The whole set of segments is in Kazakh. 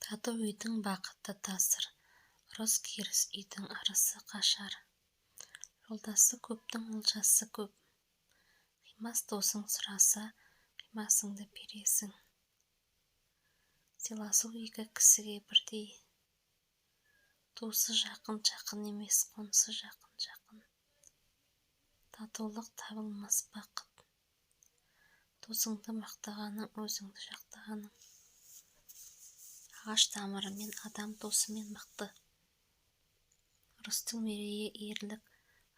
Тату үйдің бақыты тасыр, ұрыс-керіс үйдің ырысы қашар. Жолдасы көптің олжасы көп. Қимас досың сұраса, қимасыңды бересің. Сыйласу екі кісіге бірдей. Туысы жақын жақын емес, қонысы жақын жақын. Татулық табылмас бақыт. Досыңды мақтағаның, өзіңді жақтағаның. Ағаш тамырымен, адам досымен мықты. Ұрыстың мерейі ерлік,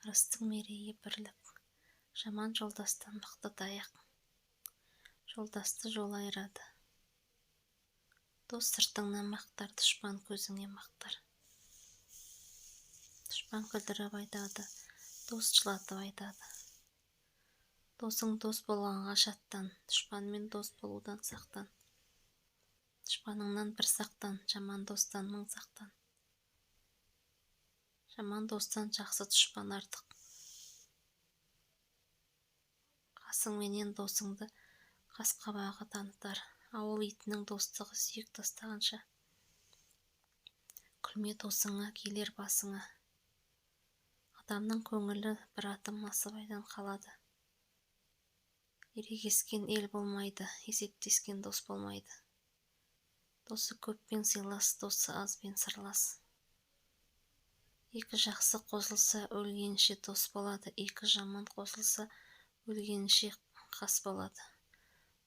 ырыстың мерейі бірлік. Жаман жолдастан мықты таяқ. Жолдасты жол айырады. Дос сыртыңнан мақтар, дұшпан көзіңе мақтар. Дұшпан күлдіріп айтады, дос жылатып айтады. Досың дос болғанға шаттан, дұшпанмен дос болудан сақтан. Дұшпаныңнан бір сақтан, жаман достан мың сақтан. Жаман достан жақсы дұшпан артық. Қасың менен досыңды қас-қабағы танытар. Ауыл итінің достығы сүйек тастағанша. Күлме досыңа, келер басыңа. Адамның көңілі бір атым насыбайдан қалады. Ерегескен ел болмайды, есептескен дос болмайды. Досы көппен сыйлас, досы азбен сырлас. Екі жақсы қосылса, өлгенше дос болады, екі жаман қосылса, өлгенше қас болады.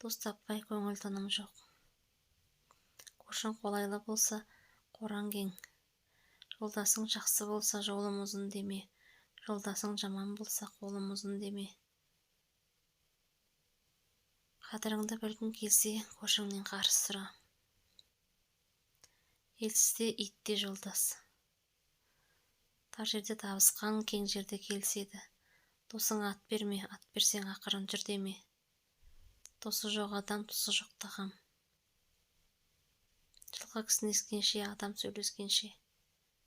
Дос таппай көңіл тыным жоқ. Көршің қолайлы болса, қораң кең. Жолдасың жақсы болса, жолым ұзын деме, жолдасың жаман болса, қолым ұзын деме. Қадіріңді білгің келсе, көршіңнен қарыз сұра. Елсізде ит те жолдас. Тар жерде табысқан, кең жерде келіседі. Досыңа ат берме, ат берсең ақырын жүр деме. Досы жоқ адам, тұзы жоқ тағам. Жылқы кісінескенше, адам сөйлескенше.